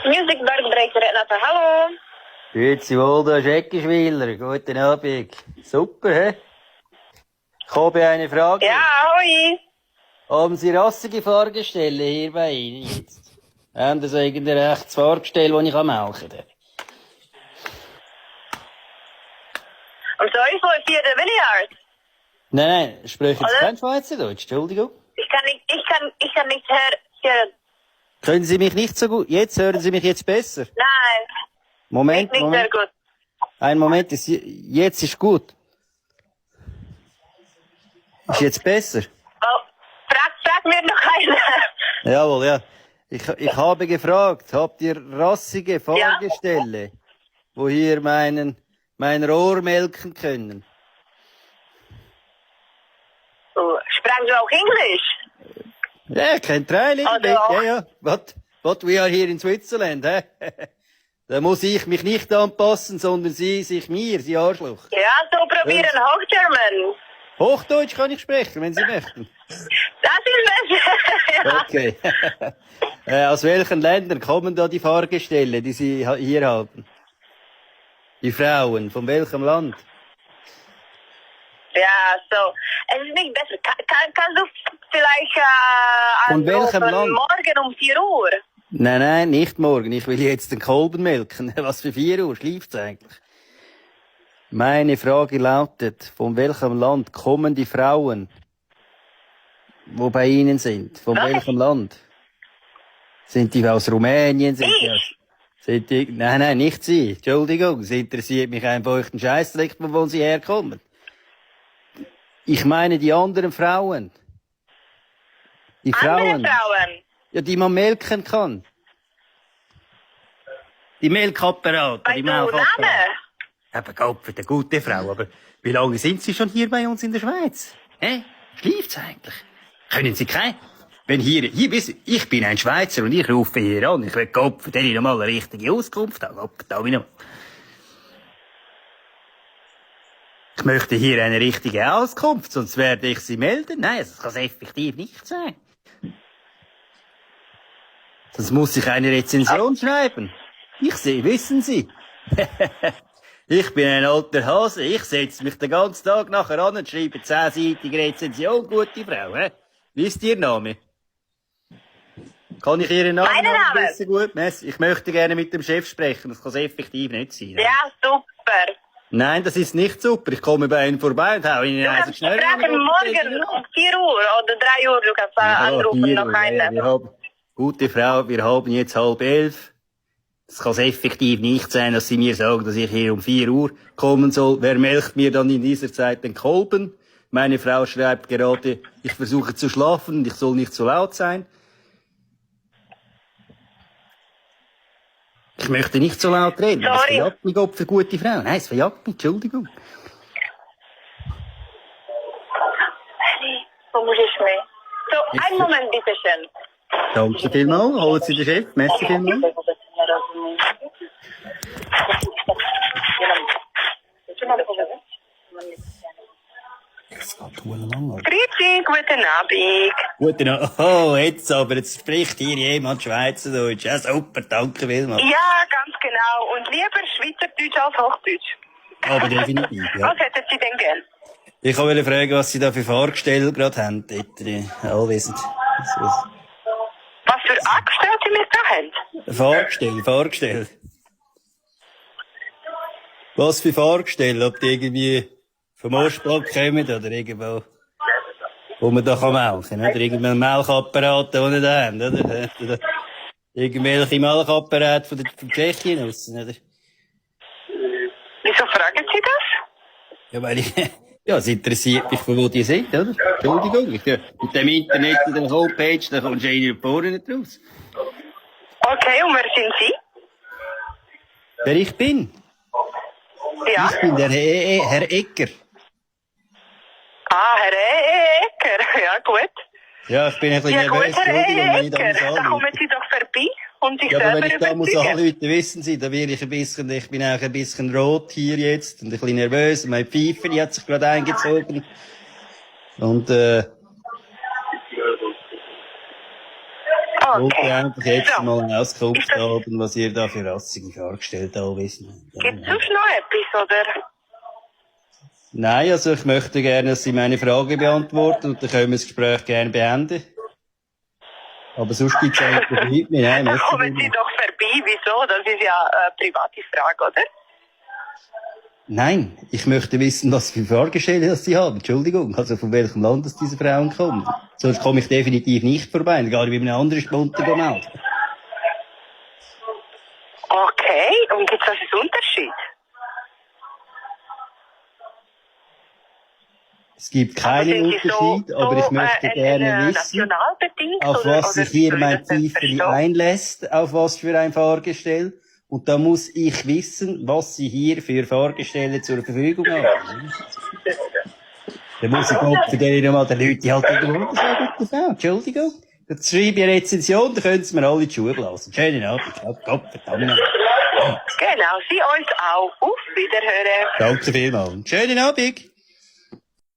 Musicbergbreker, Renate, hallo. Grüezi wohl, da ist Eckischwiller. Guten Abend. Super, hä? Ich habe eine Frage. Ja, hoi. Haben Sie rassige Fahrgestelle hier bei Ihnen jetzt? Haben Sie so irgendein rechtes Fahrgestell, das ich melken kann? I'm sorry for the Williard. Nein, sprechen Sie Oder? kein Schweizerdeutsch? Entschuldigung. Ich kann nicht hören. Können Sie mich nicht so gut? Jetzt hören Sie mich jetzt besser? Nein, Moment, nicht sehr Moment. gut. Ein Moment, jetzt ist gut. Ist jetzt besser? Oh, frag mir noch einer. Jawohl, ja. Ich habe gefragt, habt ihr rassige Fahrgestelle, wo hier mein Rohr melken können? Sprechen Sie auch Englisch? Ja, kein try a little Oder bit. auch? Ja. But we are here in Switzerland, hä? Da muss ich mich nicht anpassen, sondern Sie sich mir, Sie Arschloch. Ja, so probieren Hochgerman. Hochdeutsch kann ich sprechen, wenn Sie möchten. Das ist besser. Ja. Okay. Aus welchen Ländern kommen da die Fahrgestelle, die Sie hier haben? Die Frauen, von welchem Land? Ja, so. Es ist nicht besser. Kannst du vielleicht Von welchem anrufen Land? morgen um 4 Uhr? Nein, nicht morgen. Ich will jetzt den Kolben melken. Was für 4 Uhr schläft's eigentlich? Meine Frage lautet, von welchem Land kommen die Frauen, wo bei Ihnen sind? Von Was? welchem Land? Sind die aus Rumänien? Nein, nicht Sie. Entschuldigung, es interessiert mich einfach euch den Scheissdreck, von wo Sie herkommen. Ich meine die anderen Frauen. Die Andere Frauen? Ja, die man melken kann. Die Melkapparate, Bei die du Name? Melkapparate. Eben, Gott, für die gute Frau. Aber wie lange sind Sie schon hier bei uns in der Schweiz? Schläft's eigentlich? Können Sie ich bin ein Schweizer und ich rufe hier an. Ich will Gott, für den ich noch mal eine richtige Auskunft habe. Ich möchte hier eine richtige Auskunft, sonst werde ich Sie melden. Nein, das kann es effektiv nicht sein. Sonst muss ich eine Rezension schreiben. Wissen Sie. Ich bin ein alter Hase. Ich setze mich den ganzen Tag nachher an und schreibe 10-seitige Rezension, gute Frau. Wie ist Ihr Name? Kann ich Ihren Namen Mein noch Name? besser gut messen? Ich möchte gerne mit dem Chef sprechen. Das kann es effektiv nicht sein. Ne? Ja, super. Nein, das ist nicht super. Ich komme bei Ihnen vorbei und hau Ihnen Du eins kannst schnell sprechen morgen um 4 Uhr oder 3 Uhr. Du kannst anrufen, noch eine. Gute Frau, wir haben jetzt 10:30. Es kann effektiv nicht sein, dass Sie mir sagen, dass ich hier um 4 Uhr kommen soll. Wer melkt mir dann in dieser Zeit den Kolben? Meine Frau schreibt gerade, ich versuche zu schlafen und ich soll nicht so laut sein. Ich möchte nicht so laut reden. Das Sorry. verjagt mich, Gott, für gute Frau. Nein, es verjagt mich, Entschuldigung. Wo muss ich mehr? So, einen Moment, bitte schön. Danke vielmals. Holen Sie den Chef. Merci vielmals. Es geht verdammt lang. Grüezi, guten Abend. Guten Abend. Oh, jetzt spricht hier jemand Schweizerdeutsch. Ja, super, danke vielmals. Ja, ganz genau. Und lieber Schweizerdeutsch als Hochdeutsch. Aber definitiv, ja. Was hätten Sie denn gern? Ich wollte fragen, was Sie da für Fahrgestelle gerade haben, dort, allwissend. Was für Angestellte Sie mir da haben? Fahrgestelle. Was für Fahrgestelle? Ob die irgendwie vom Ostblock kommen oder irgendwo, wo man da melken kann, oder irgendwelche Melkapparate, die wir da haben, oder? Irgendwelche Melkapparate von Tschechien aus, oder? Wieso fragen Sie das? Ja, weil es interessiert mich, von wo die sind, oder? Entschuldigung, mit dem Internet und der Homepage, da kommst du einer vorne nicht raus. Okay, und wer sind Sie? Wer ich bin? Ja. Ich bin der Herr Ecker. Ah, Herr Ecker. Ja, gut. Ja, ich bin ein bisschen Ja, gut, nervös, Herr Entschuldigung, wenn ich da muss Ecker. Da anrufen. kommen Sie doch vorbei und sich Ja, aber wenn selber ich da muss überzeugen. anrufen, wissen Sie, da werde ich bin auch ein bisschen rot hier jetzt und ein bisschen nervös. Und meine Pfeife, die hat sich gerade eingezogen. Und, Ich wollte Okay. einfach jetzt So. mal eine Auskunft Ist das- haben, was ihr da für Rassige vorgestellt habt. Gibt es sonst noch etwas, oder? Nein, also ich möchte gerne, dass Sie meine Frage beantworten und dann können wir das Gespräch gerne beenden. Aber sonst gibt es eigentlich nichts mehr. Nein, Da merci kommen Sie vielmals. doch vorbei. Wieso? Das ist ja eine private Frage, oder? Nein, ich möchte wissen, was für Fahrgestelle das Sie haben. Entschuldigung, also von welchem Land das diese Frauen kommen. Sonst komme ich definitiv nicht vorbei. Dann gehe ich mit einem anderen Spunter melden. Okay. Und gibt es also einen Unterschied? Es gibt keinen sind Sie Unterschied, aber ich möchte gerne wissen, national bedingt, auf oder, was sich hier soll ich mein das nicht Ziefeli verstehen? einlässt, auf was für ein Fahrgestell. Und da muss ich wissen, was Sie hier für Fahrgestelle zur Verfügung haben. Da muss ich Gott für den mal den Leuten halt irgendwo sagen, gute Frau, Entschuldigung. Jetzt schreibe ich eine Rezension, dann können Sie mir alle in die Schuhe blasen. Schönen Abend. Gott verdammt. Genau, Sie uns auch. Auf Wiederhören. Danke vielmals. Schönen Abend.